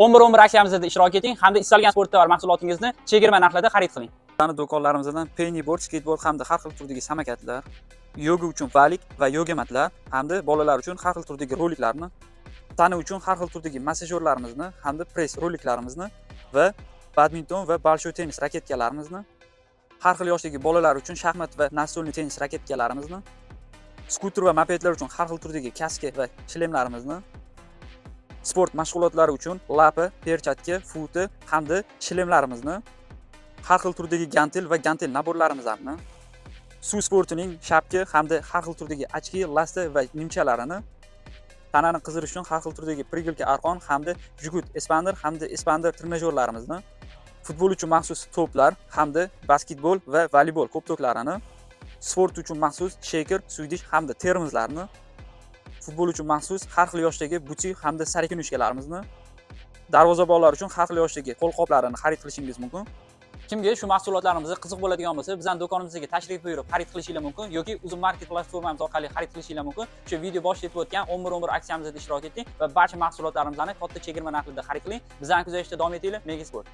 11.11 aksiyamizda ishtirok eting hamda istalgan sport tovar mahsulotingizni chegirma narxlarda xarid qiling. Bizani do'konlarimizdan pennyboard, skateboard hamda har xil turdagi samokatlar, yoga uchun валик va yoga matlar hamda bolalar uchun har xil turdagi roliklarni, tana uchun har xil turdagi massajyorlarimizni hamda press roliklarimizni va badminton va большой tennis raketkalarimizni, har xil yoshdagi bolalar uchun shaxmat va настольный tennis raketkalarimizni, skuter va mopedlar uchun har xil turdagi kaska va shlemlarimizni, sport mashg'ulotlari uchun лапа, перчатка, futi hamda shlemlarimizni, har xil turdagi gantel va gantel набор larimizni, suv sportining shapka hamda har xil turdagi очки, ласта va nimchalarini, tanani qizdirish uchun har xil turdagi прыгалка, arqon hamda jgut, espander hamda espander trenajyorlarimizni, futbol uchun maxsus to'plar hamda basketbol va voleybol koptoklarini, sport uchun maxsus sheyker, suydish hamda termoslarni, futbol uchun maxsus har xil yoshdagi buti hamda сороконожка larimizni, darvozabonlar uchun har xil yoshdagi qo'lqoplarini xarid qilishingiz mumkin. Kimga shu mahsulotlarimiz qiziq bo'ladigan bo'lsa, bizning do'konimizga tashrif buyurib xarid qilishinglar mumkin yoki Uzum Market platformamiz orqali xarid qilishinglar mumkin. Shu video boshida aytib o'tgan 11.11 aksiyamizda ishtirok eting va barcha mahsulotlarimizni katta chegirma narxida xarid qiling. Bizani kuzatishda davom etinglar. Mega Sport.